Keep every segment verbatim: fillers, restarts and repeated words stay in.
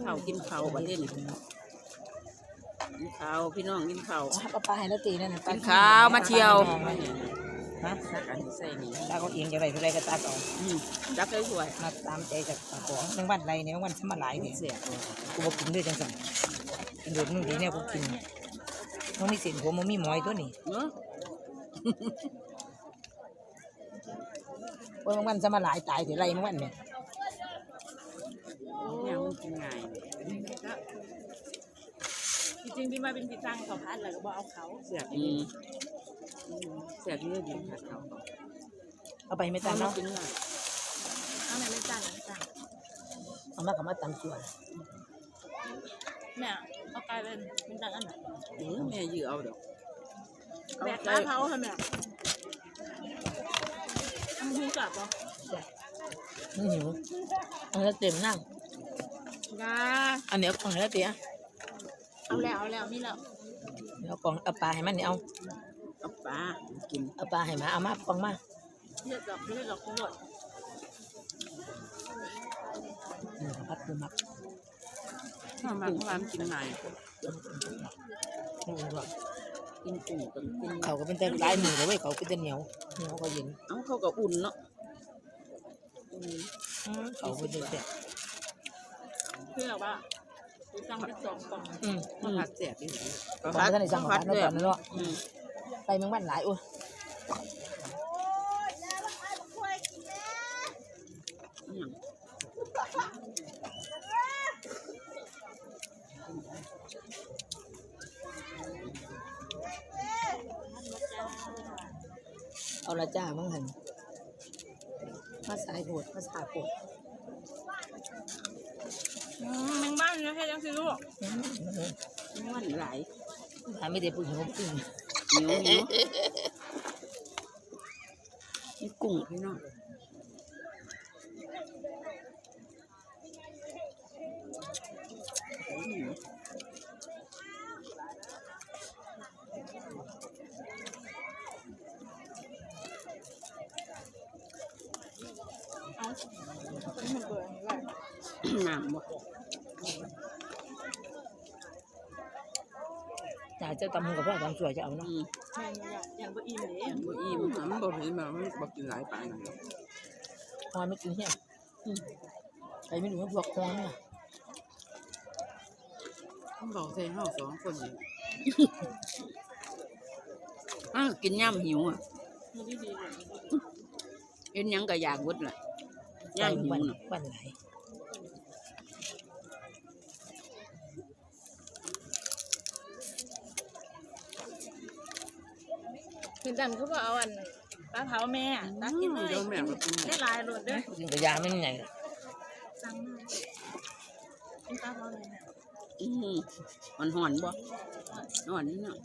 ข้าวกินข้าวบัดนี้นี่ กินข้าวพี่น้องกินข้าว เอาปลาให้แล้วตีนั่นน่ะ กินข้าวมาเที่ยว ฮะ ตักอันนี้ใส่นี่ แล้วก็เองจะได้เท่าไรก็ตักเอา อืม ตักใส่ถ้วย มาตามใจจากของแมงวันไรเนี่ย แมงวันสมาหลายเนี่ย เสีย กูบอกกินด้วยจังสัน กินโดดมึงดีเนี่ยกูกิน มันมีเส้นผมมันมีหมอยตัวนี้ เนอะ โอ้ย แมงวันสมาหลายตายเถอะไรแมงวันเนี่ย เนี่ยมันกินง่าย จริงๆ ที่มาเป็นพิซซ่าเขาพัดแล้วก็บอกเอาเขา เสียบ อืม เสียบนี่กินผัดเขา เอาไปไม่ตันเนาะ กินง่าย เอาไหนไม่ตันไม่ตัน เอามากับมาตำส่วน แม่เอากลายเป็นเป็นตันอันไหน อืม แม่ยื้อเอาดอก แบบปลาเผาค่ะแม่ มันมีกรอบปะ อือหือ อันนี้เต็มนั่ง จ้า อันนี้เอากล่องให้แล้วเตี้ย เอาแล้ว เอาแล้ว มีแล้ว เอากล่อง เอาปลาให้มันนี่เอา เอาปลากิน เอาปลาให้หมา เอามา กล่องมา เลือดดอก เลือดดอก เลือดดอก อืม ผัดปูหมัก ข้าวมันข้าวมันกินง่าย อืม กินกุ้งกับกิน เขาก็เป็นแต่หลายมื้อแล้วเว้ย เขาเป็นแต่เหนียว เหนียวก็เย็น เอ้า เขาก็อุ่นเนาะ อืม อืม เขาเป็นแต่แซ่บ เพื่อว่าไปสั่งเป็นสองกล่อง อืม ข้าวผัดแซ่บอยู่ กล่องท่านได้สั่งข้าวผัดเนาะ ตอนนั้นเนาะ อืม ไปแมงวันหลาย โอ้ย อืม เอาละจ้า มึงหัน มาสายโหด มาสายโหด อืม แมงบ้านเนี่ย ให้ยังสิลูก อืม แมงวันหลาย หาไม่ได้ผู้หญิงผู้หญิง หิว หิว มีกุ้งพี่น้อง น้ำบ่ จ้า เจ้าตำกับพ่อตำสวยจะเอาเนาะ อืม แม่นอยู่แล้ว ยังบ่อิ่มเลย ยังบ่อิ่ม มันบ่เห็นมา มันบ่กินหลายปานนั้นดอก พอไม่กินเที่ยง อืม ใครไม่รู้ว่าพวกคองเนี่ย มันบอกใส่เฮาสองคนนี่ อ้าว กินย่ำหิวอ่ะ มันดีๆเลย เห็นหยังก็อยากหมดล่ะ ย่ำหิวน่ะ วันไหน เห็นจังคือว่าเอาอันปลาเผาแม่ ตักกินเลย เดี๋ยวแม่มากิน ได้หลายโลดเด้อ กินกระยาไม่ไง สั่งมา กินปลาเผาแม่ อืม อ่อนๆบ่ อ่อนนี่เนาะ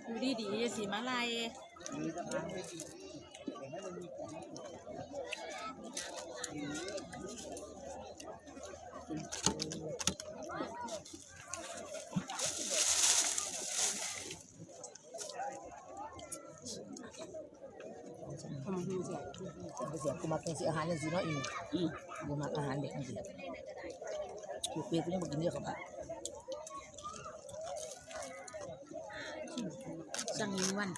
อยู่ดีๆ อย่าสิมาไล่ อืม เสีย กูมักจังสิอาหารจังสิเนาะอีนี่ อืม กูมักอาหารแบบนี้สิ กูเปรี้ยวกูยังบ่กินเยอะกับผัก สั่งแมงวัน